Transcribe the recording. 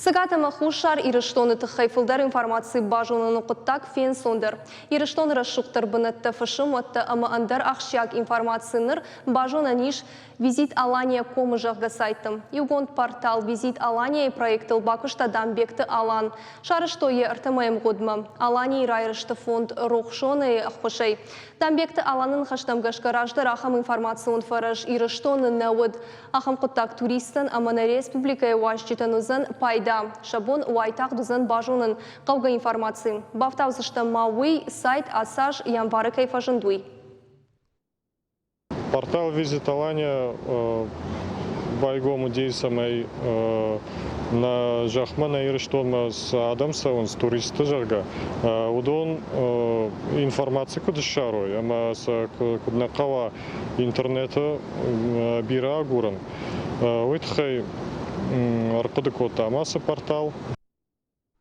Цӕгат ӕмӕ Хуссар Ирыстоны тыххӕй фылдӕр информаци базоныны хъуыддаг фенцондӕр. Ирыстоны рӕсугъддӕр бынӕттӕ, фысымуӕттӕ ӕмӕ ӕндӕр ахсджиаг информаци ныр базонӕн ис Визит Алания комы зӕгъгӕ сайты. Иугонд портал Визит Алания-йы проектыл бакуыста Дамбегты Алан. Сарӕзтой йӕ ӕртӕ ӕмгъуыдмӕ. Аланийы райрӕзты фонд Рохзонӕ-йы ӕххуысӕй. Дамбегты Аланы ныхӕстӕм гӕсгӕ раздӕр ахӕм информацион фӕрӕз Ирыстоны нӕ уыд. Ахӕм хъуыддаг туристтӕн ӕмӕ нӕ республикӕйы уазджытӕн уыдзӕн пайда. Сӕ бон уайтагъд уыдзӕн базонын хъӕугӕ информаци. Бафтаудзыстӕм ма уый, сайт ацы аз январы кӕй фӕзынд, уый. Портал Visit Alania байгом уыди, цӕмӕй нӕ зӕхмӕ, нӕ Ирыстонмӕ цы адӕм цӕуынц, туристты, зӕгъгӕ, уыдон информаци куыд ссарой ӕмӕ сӕ куыд нӕ хъӕуа интернеты бирӕ агурын, уый тыххӕй ӕрхъуыды кодтам ацы портал.